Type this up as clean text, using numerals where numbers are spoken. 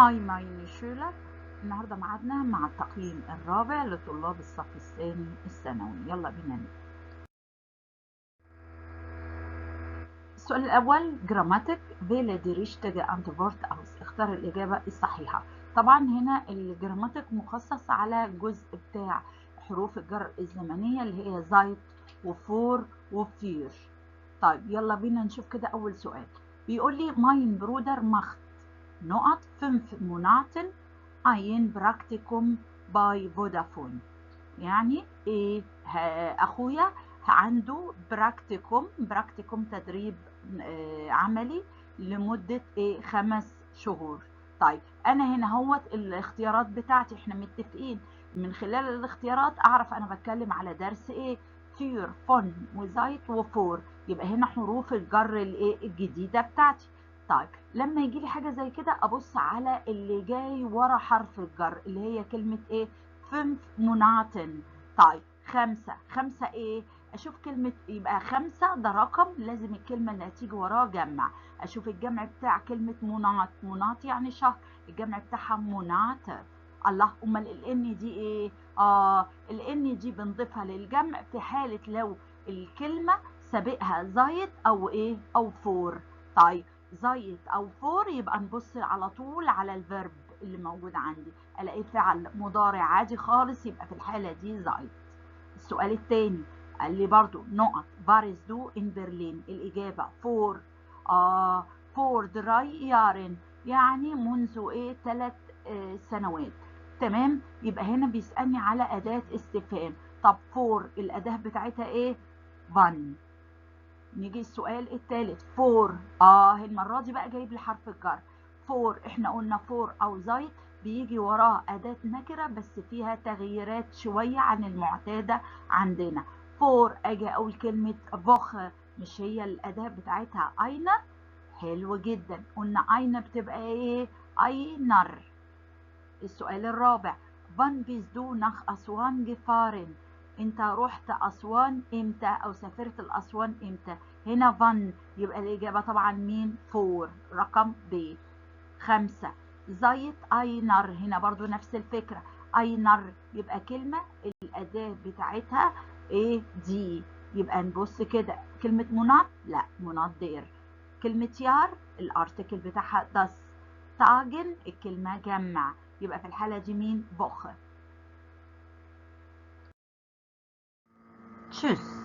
Hi meine Schüler. النهارده ميعادنا مع التقييم الرابع لطلاب الصف الثاني الثانوي. يلا بينا نبدأ. السؤال الأول Grammatik، wähle die richtige Antwort aus، اختار الإجابة الصحيحة. طبعا هنا ال Grammatik مخصص على الجزء بتاع حروف الجر الزمنية اللي هي seit و vor و für. طيب يلا بينا نشوف كده أول سؤال. بيقول لي mein Bruder macht نقط 5 Monaten ein Praktikum bei Vodafone. يعني ايه؟ اخويا عنده Praktikum، Praktikum تدريب عملي لمدة ايه؟ 5 شهور. طيب انا هنا هوت الاختيارات بتاعتي، احنا متفقين من خلال الاختيارات اعرف انا بتكلم على درس ايه، für von و seit و vor، يبقى هنا حروف الجر الايه الجديدة بتاعتي. طيب لما يجي لي حاجة زي كده ابص على اللي جاي ورا حرف الجر اللي هي كلمة ايه؟ 5 Monaten. طيب 5 ايه؟ اشوف كلمة، يبقى 5 ده رقم، لازم الكلمة اللي هتيجي وراه جمع. اشوف الجمع بتاع كلمة Monat، Monat يعني شهر، الجمع بتاعها Monate. الله، امال ال n دي ايه؟ ال n دي بنضيفها للجمع في حاله لو الكلمة سابقها seit او ايه؟ او vor. طيب seit او vor يبقى نبص على طول على ال Verb اللي موجود عندي، الاقي فعل مضارع عادي خالص، يبقى في الحالة دي seit. السؤال الثاني قال لي برضو نقط warst du in Berlin، الاجابة vor. Vor 3 Jahren، يعني منذ ايه؟ 3 سنوات. تمام، يبقى هنا بيسالني على اداه استفهام. طب vor الاداة بتاعتها ايه؟ wann. نيجي السؤال الثالث vor. المرة دي بقى جايب لي حرف الجر vor. احنا قلنا vor او seit بيجي وراه اداه نكره بس فيها تغييرات شوية عن المعتادة عندنا. vor اجي اقول كلمة Woche، مش هي الاداة بتاعتها eine؟ حلو جدا، قلنا eine بتبقى ايه؟ einer. السؤال الرابع wann bist du nach Aswan gefahren، انت رحت اسوان امتى او سافرت الاسوان امتى؟ هنا wann، يبقى الاجابة طبعا مين؟ vor، رقم ب. 5 seit einer، هنا برضو نفس الفكرة، einer يبقى كلمة الاداة بتاعتها ايه؟ die. يبقى نبص كده كلمة Monat، لا Monat der. كلمة Jahr ال Artikel بتاعها das. Tagen الكلمة جمع، يبقى في الحالة دي مين؟ Woche. Tschüss.